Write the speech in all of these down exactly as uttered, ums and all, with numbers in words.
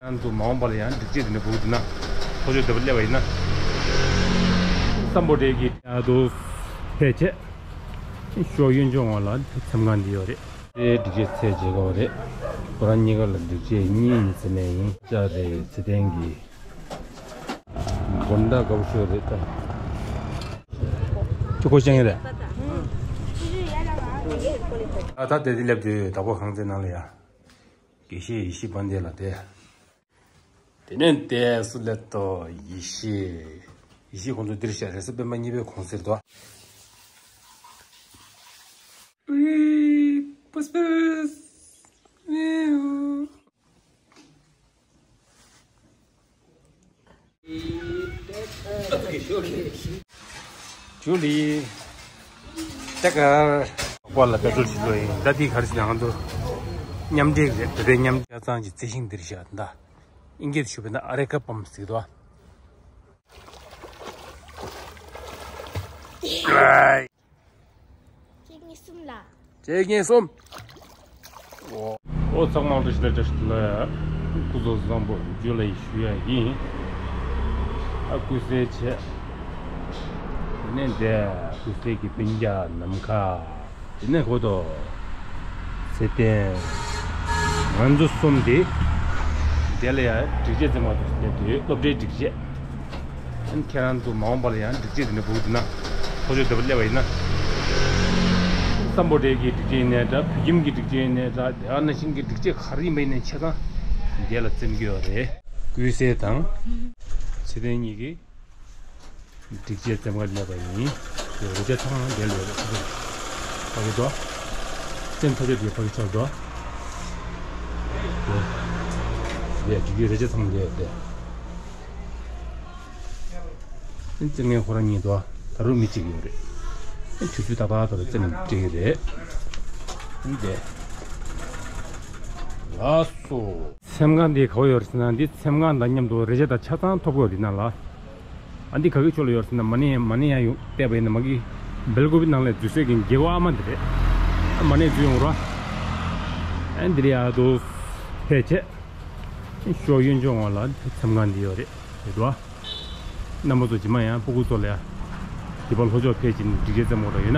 ཁྱེད་རང་ཚོ་མ་འོངས་པ་ལ་ཡང་སྒྲིག་ཆས་དེ་འདྲ་དགོས་འདུག་ན། ཐག་གཅོད་འདི་པར་སླེབས་པ་ཡིན་ན། སམ་བྷོ་ཊའི་གི་ཡ་དོ་ཕལ་ཆེར་ཤོག་གཡོན་ཕྱོགས་ངོས་ལ་ཚེམ་ཁང་འདི་ཡོད་རེད། དེ་སྒྲིག་ཆས་ཚད་བྱེད་དགོས་རེད། ཁོ་རང་གཉིས་ཀ་ལ་སྒྲིག་ཆས་གཉིས་ཡིན་ཟེར་ནས་ཡིན། ལྕགས་རེད། ཚེ་བརྟན་གྱི་སྒོ་འདྲ་དགའ་པོ་ཤོས་རེད་ད། ཁྱོད་ཁོ་ཤེས་ཀྱི་རེད། ཨ་ད་དེ་དེ་སླེབས་དུས་བདག་པོ་ཁང་བརྩེགས་ནང་ལ་ཡ། དགེ་བཤེས་ཡེ་ཤེས་དཔལ་ལྡན་ལགས་དེ། དེ་ནས་དེ་སུ་ལས་ཏོ་ཡེ་ཤེས། ཡེ་ཤེས་ཁོང་ཚོ་འདིར་བཞག་རེས་གཟའ་སྤེན་པ་གཉིས་པའི་གུང་སེང་དོ། ཇུ་ལི། ཏེ་ཀར། ཀོ་ལ་པེ་ཏྲོལ་ཞིག་ལོ་ཡིན། ད་དེའི་གར་ཞིག་ང་ཚོ་མཉམ་འབྲེལ་རེད། བོད་པའི་མཉམ་ཆ་ཚང་གི་རྩི་ཤིང་འདིར་བཞག་ད། ཨིན་སྐད་ཞུ་བས་ན་ཨ་རེ་ཀ་པམ་ཟེར་དོ། ཁྱེད་གཉིས་གསུམ་ལ། ཁྱེད་གཉིས་གསུམ། འོ། འོ་ཚང་མ་བཀྲ་ཤིས་བདེ་ལེགས། བཀྲ་ཤིས་བདེ་ལེགས། སྐུ་གཟུགས་བཟང་པོ་ཇུ་ལེ་ཞུ་ཡ་ཡིན། ཨ་སྐུ་གཟུགས་བྱས། དེ་ནས་འདས་སྐུ་གཟུགས་ཀྱི་སྤུན་ཀྱག་ནམ་མཁའ། དེ་ནས་ཧོ་ཏོ། ཚེ་བརྟན། ང་ཚོ་གསུམ་དེ། དེ་ལ་ཡང་སྒྲིག་ཆས་འཛིན་པ་དང་སླེབས་དུས་སློབ་གྲྭའི་སྒྲིག་ཆས། ཨན་ཁྱེད་རང་ཚོ་མ་འོངས་པ་ལ་ཡང་སྒྲིག་ཆས་དེ་འདྲ་དགོས་འདུག་ན། ཐག་གཅོད་འདི་པར་སླེབས་པ་ཡིན་ན། སམ་བྷོ་ཊའི་གི་སྒྲིག་ཆས་ཡིན་ནའི་འདྲ། བོད་ཁྱིམ་གྱི་སྒྲིག་ཆས་ཡིན་ནའི་འདྲ། དེ་ག་ནང་བཞིན་གྱི་སྒྲིག་ཆས་ག་རེ་ཡིན་པ་ཡིན་ནའི་ཆ་ཚང་འདི་ལ་འཛེམ་གྱི་ཡོད་རེད། ཀུན་གསལ་དང་། ཚེ་བརྟན་གཉིས་ཀྱིས་སྒྲིག་ཆས་འཛེམ་ག་སླེབས་པ་ཡིན། དེ་འོ་ཆ་ཚང་འདི་ལ་ཡོད་རེད། ཕ་གི་འགྲོ། སེམས་ཐག་གཅོད་དེ་ཕ་གི་ཆགས་འགྲོ། དེ་སྒྲིག་ཆས་རེ་ཆ་ཚང་འདི་ཡོད་དེ། རྩེ་ངན་ཁོ་རང་གཉིས་དོ། ད་རུང་མི་གཅིག་ཡོད་རེད། ཆུ་ཚོད་ཏག་ཏག་ཏག་རྩེ་ནས་སྤྲད་ཀྱི་རེད། འདི་དེ། ལགས་སོ། ཚེམ་ཁང་འདི་ག་བ་ཡོད་རེད་ཟེར་ན། འདི་ཚེམ་ཁང་དང་མཉམ་དུ་རེ་ཆ་དང་ཆ་ཚང་ཐོབ་ཀྱི་ཡོད་རེད་ན་ལ། ཨ་འདི་ག་གི་ཕྱོགས་ལ་ཡོད་རེད་ཟེར་ན། མ་ཎི་མ་ཎི་ཡང་ཡོང་བལྟས་པ་ཡིན་ན། མ་གི་སྦེལ་ཀོབ་ནང་ལ་འཛུལ་སའི་གི་རྒྱལ་བ་ཨ་མ་འདི་རེད། མ་ཎི་འཛུལ་ཡོང་ར། ཨ་འདི་རེད་ཡ་དོ། ཕལ་ཆེར་ཤོག་གཡོན་ཕྱོགས་ངོས་ལ་ཚེམ་ཁང་འདི་ཡོད་རེད། རེད་དོ། རྣམ་པ་ཚོ་རྗེས་མ་ཡང་སྤུ་གུ་ཚོ་ལ་ཡང་། དེ་པར་ལྷོ་ཕྱོགས་ཕེབས་ཀྱིན་སྒྲིག་ཆས་འཛེམ་དགོས་ར་ཡོད་ན།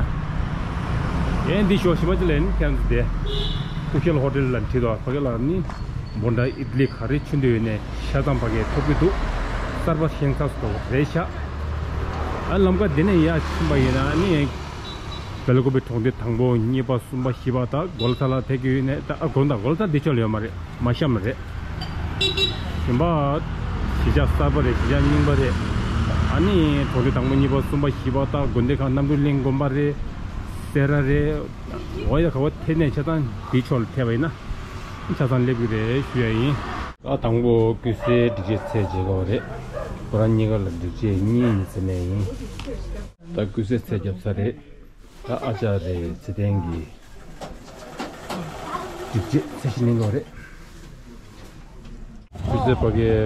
ཨེ་འདི་ཤོག་ཞི་མ་ཅི་ལ་ཡིན་ཁྱེད་རང་ཚོ་དེ། ཀུ་ཤལ་ཧོ་ཊེལ་ལ་འཁྲིད་དོ། ཕ་གི་ལ་ནི་བོན་ཌ་ཨིད་ལི་ག་རེ་ཆུ་འདོད་ཡོད་ནས་ཆ་ཚང་ཕ་གི་ཐོབ་ཀྱི་འདུག་གསར་པ་ཤེས་ཚ་སོ་རེད་ཤག་ཨ་ལམ་ཀ་འདི་ནས་ཡར་ཕྱིན་པ་ཡིན་ན་ནི། སྦེལ་ཀོབ་པའི་གྲོང་སྡེ་དང་པོ། གཉིས་པ། གསུམ་པ། བཞི་པ། ད་གོལ་ཐ་ལ་ཐེག་གི་ཡོད་ནས། ད་ཨ་དགོན་དང་གོལ་ཐ་འདི་ཕྱོགས་ལ་ཡོད་མ་རེད། མ་གཤམ་རེད། གཞན་པ། གཞིས་ཆགས་གསར་པ་རེད། གཞིས་ཆགས་རྙིང་པ་རེད། ཨ་ནི་གྲོང་སྡེ་དང་པོ། གཉིས་པ། གསུམ་པ། བཞི་པ། ད་དགོན་སྡེ་ཁག་རྣམ་གྲོལ་གླིང་དགོན་པ་རེད། སེ་ར་རེད། འོ་ཡ་ག་བ་ཐད་ནས་ཆ་ཚང་འདི་ཕྱོགས་ལ་ཐད་པ་ཡིན་ན། ཆ་ཚང་སླེབས་ཀྱི་རེད་ཞུ་ཡ་ཡིན། ད་དང་པོ་ཀུན་གསལ་སྒྲིག་ཆས་ཚད་བྱེད་དགོས་རེད། ཁོ་རང་གཉིས་ཀ་ལ་སྒྲིག་ཆས་གཉིས་ཡིན་ཟེར་ནས་ཡིན། ད་ཀུན་གསལ་ཚད་བརྒྱབ་ཚར་རེད། ད་ཨ་ཅག་རེད། ཚེ་བརྟན་གྱི་སྒྲིག་ཆས་ཚད་གཞི་ལེན་དགོས་རེད། ཀུན་གསལ་ཕ་གིའི་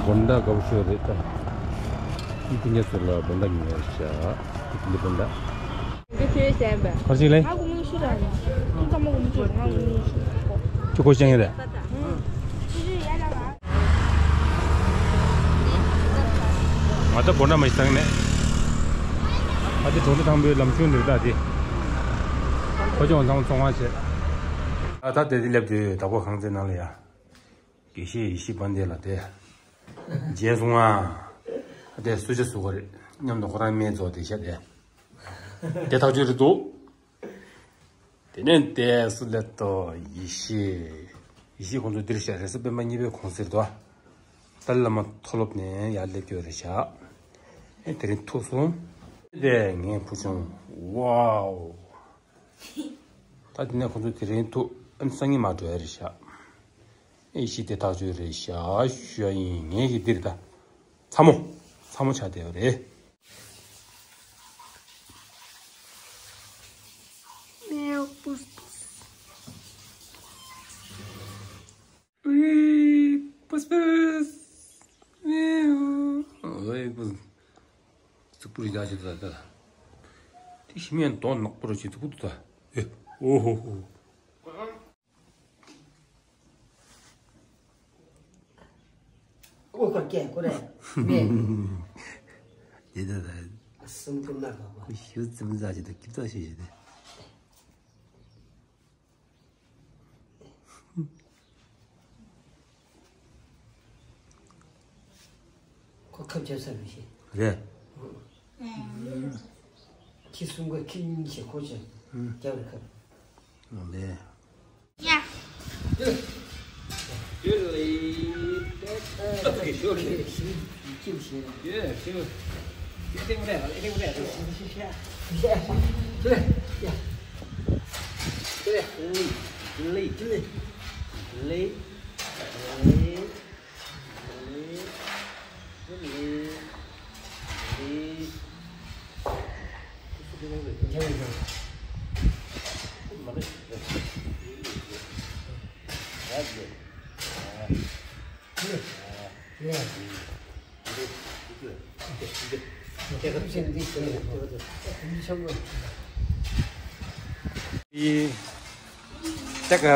བོན་ཌ་དགའ་པོ་ཤོས་རེད་ད། ཀུན་གསལ་ཚོ་ལ་བོན་ཌ་ཉོས་བཞག་འདི་བོན་ཌ། འདི་ཁྱོད་གཞན་པས། གར་ཅིག་ལེ། ང་དགུང་ལོ་བཞི་རེད། ཁྱོད་ཚང་མ་དགུང་ལོ་བཞི་རེད། ང་དགུང་ལོ་བཞི་རེད། ཁྱོད་ཁོ་ཤེས་ཀྱི་རེད། ང་ད་བོན་ཌ་མ་ཤི་ཐང་ནས། ཨ་དེ་གྲོང་སྡེ་དང་པོའི་ལམ་ཆུང་འདིར་ད་དེ། ཁོ་ཅོང་ཚང་ཚོང་བ་བྱེད། ཨ་ད་དེ་དེ་སླེབས་དུས་བདག་པོ་ཁང་བརྩེགས་ནང་ལ་ཡ། དགེ་བཤེས་ཡེ་ཤེས་དཔལ་ལྡན་ལགས་དེ། མཇལ་སོང་ང་། ཨ་དེ་གསོལ་ཇ་བསུ་གི་རེད། མཉམ་དུ་ཁོ་རང་སྨན་རྫོགས་དེ་ཤ་དེ། དེ་ཐག་ཆོད་རེད་འདུག་དེ་ནས་དེ་སུ་ལས་ཏོ་ཡེ་ཤེས། ཡེ་ཤེས་ཁོང་ཚོ་འདིར་བཞག་རེས་གཟའ་སྤེན་པ་གཉིས་པའི་གུང་སེང་དོ། ཏཱ་ལའི་བླ་མ་མཐོ་སློབ་ནས་ཡར་སླེབས་ཀྱི་ཡོད་རེད་ཤག་ཨེ་དེ་རིང་ཐུག་སོང་། དེ་ངའི་བུ་ཆུང་། ཝའོ། ད་དེ་ནས་ཁོང་ཚོ་དེ་རིང་ཐུག་ཨ་ནི་སང་ཉིན་མར་འགྲོ་ཡ་རེད་ཤག་ཨེ་ཤི་དེ་ཐག་ཆོད་རེད་ཤག་ཞུ་ཡ་ཡིན། ངས་ཀྱི་འདིར་ད། ཚ་མོ། ཚ་མོ་ཆགས་བསྡད་ཡོད་རེད། མེའོ་པུས་པུས། ཨུའི་པུས་པུས། མེའོ། ཨོའི་པུས། ཙི་པུ་རི་རྒྱག་བྱེད་དུ་ད་ལྟ། དེ་ཤི་མེད་མདོག་ནག་པོ་ར་ཅིག་ཙི་པུ་དུ་ད། ཨེ། ཨོ་ཧོ་ཧོ། ཁོ་སྐད་ཁོ་རེད། ནས། དེ་ད་ད། སུམ་ཀུན་ན་ག་པ། ཁོ་ཞུ་ཙམ་ཟ་ཅི་ད་སྐྱིད་ཏོག་ཞུ་ཞུ་དེ། ཁོ་ཁབ་རྒྱབ་ས་མི་ཤེས། རེད། ཁྱི་གསུམ་ཀ་ཁྱི་གཉིས་ཤེས་ཁོ་ཅན། རྒྱབ་རེ་ཁབ། ཨོ་ལེ། ཡ། ད་ག།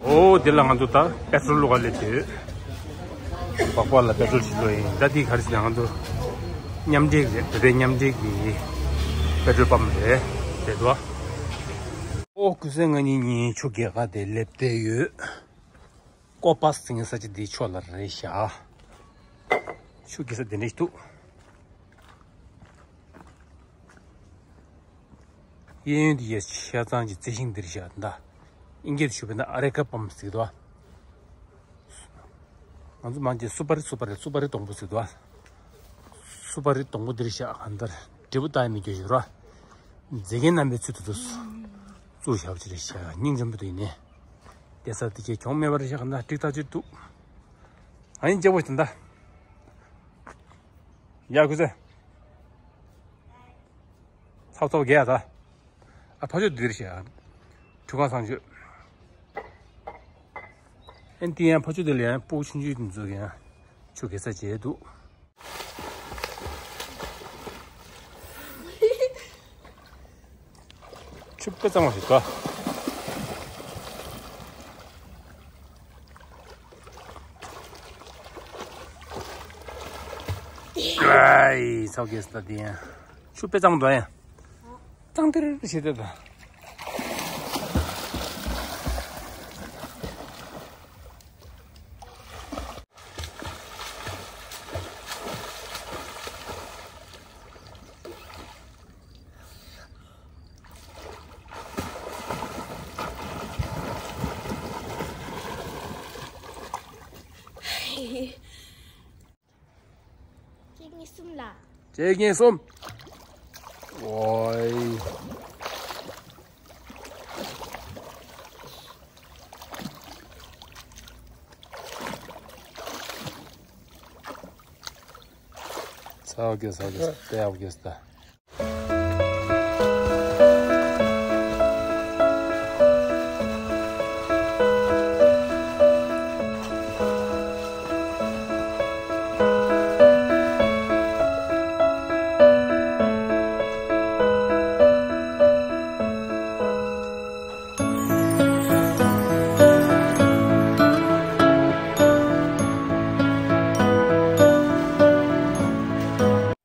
ཨོ་དེ་ལ་ང་ཚོ་ད་པེ་ཊྲོལ་བླུག་ག་སླེབས་ཏེ་ཡོད། སྦག་སྦག་ལ་པེ་ཊྲོལ་ཞིག་བླུག་ཡིན། ད་དེ་ག་རེ་ཟེར་ན་ང་ཚོ་མཉམ་འབྲེལ་རེད། བོད་པའི་མཉམ་འབྲེལ་གྱི་པེ་ཊྲོལ་པམ་རེད་དེ་དོ། ཨོ་ཀུན་གསལ་ང་གཉིས་གཉིས་ཆུ་རྒྱལ་ཁ་དེ་སླེབས་བསྡད་ཡོད། ཀོ་པཱས་ཟེར་མཁན་ས་ཆ་འདིའི་ཕྱོགས་ལ་རེད་ཤག་ཆུ་རྒྱག་ས་དེ་འདྲ་ཞིག་འདུག་གཡས་གཡོན་འདི་ཡ་ཆ་ཚང་གི་རྩི་ཤིང་འདི་རེད་ཤག་ད་ཨིན་སྐད་དུ་ཞུས་པ་ན་ཨ་རེ་ཀ་པམ་ཟེར་གི་འདུག་ང་ཚོ་མང་ཆེ་སུ་པ་རི་སུ་པ་རི་སུ་པ་རི་སྡོང་པོ་ཟེར་གི་འདུག་སུ་པ་རི་སྡོང་པོ་འདི་རེད་ཤག་གང་ལྟར་འབྲས་བུ་བཏགས་ཡ་མི་འགྱོ་ཞིག་ར། མཛེས་རྒྱན་རྣམ་པའི་ཚུལ་དུ་བཙུགས་བཞག་པ་ཅིག་རེད་ཤག་སྙིང་རྗེ་མོ་འདུག་ཡིན་ནའི། བསྡད་ས་དེ་གས་གྱོང་མེད་པ་རེད་ཤག་ན་ཀྲིག་ཐག་ཆོད་འདུག་ཨ་ཡིན་ལྕགས་པོ་ཞིག་ད། ཡ་ཁུ་ཚེ། ཚབ་ཚབ་རྒྱག་ད། ཨ་ཕ་ཆོས་འདིར་ཤག་ཁྲུ་ཁང་སང་ཆོས། ཨན་ཏི་ཡང་ཕ་ཆོས་འདི་ལ་ཡང་སྤུ་གུ་ཆུང་ཆུང་འཛུགས་ཡང་ཆུ་གེ་ས་བྱས་འདུག་ཆུ་དཔེ་གཙང་བ་ཞིག་ག་ཨའི་ཚོགས་ཀྱི་སྟ་དེ་ཡང་ཆུ་དཔེ་གཙང་བ་འདུག་ཡང་། གཙང་ཏིར་ཞིག་དེ་དང་། གཅིག་གཉིས་གསུམ་ལ། གཅིག་གཉིས་གསུམ། ཨོའི། ཚ་བ་གེ་ས་གེ་ས་ཏེ་ཡག་གེ་ས། ད་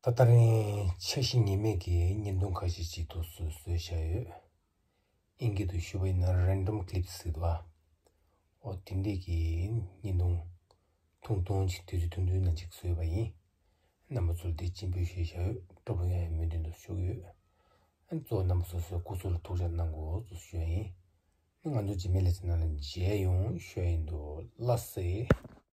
ལྟ་རིང་འཆར་གཞི་ངེས་མེད་ཀྱི་བརྙན་ཐུང་ཁ་ཤས་ཅིག་ཏུ་བཟོས་བཟོས་བཞག་ཡོད། ཨིན་སྐད་དུ་ཞུ་བ་ཡིན་ན་རན་ཌམ་ཀི་ལིབ་ཟེར་འདུག་ཨ། ཨོ་དེ་འདྲས་ཀྱི་བརྙན་ཐུང་ཐུང་ཐུང་ཅིག་དུས་ཚོད་ཐུང་ཐུང་ནང་ཅིག་བཟོས་པ་ཡིན། རྣམ་པ་ཚོར་འདི་སྤྱན་འབུལ་ཞུས་བཞག་ཡོད། སྤྲོ་པོ་ཡོང་ཡའི་སྨོན་འདུན་དུ་ཞུ་གི་ཡོད། ཨ་གཙོ་བོ་རྣམ་པ་སོ་སོའི་སྐུ་གཟུགས་ལ་ཐུགས་ཅག་གནང་དགོས་ཚུལ་ཞུ་ཡ་ཡིན། ང་ཚོ་རྗེས་མའི་ལེ་ཚན་ནང་ལ་མཇལ་ཡོང་ཞུ་ཡ་ཡིན། འདུག་ལགས་སེ།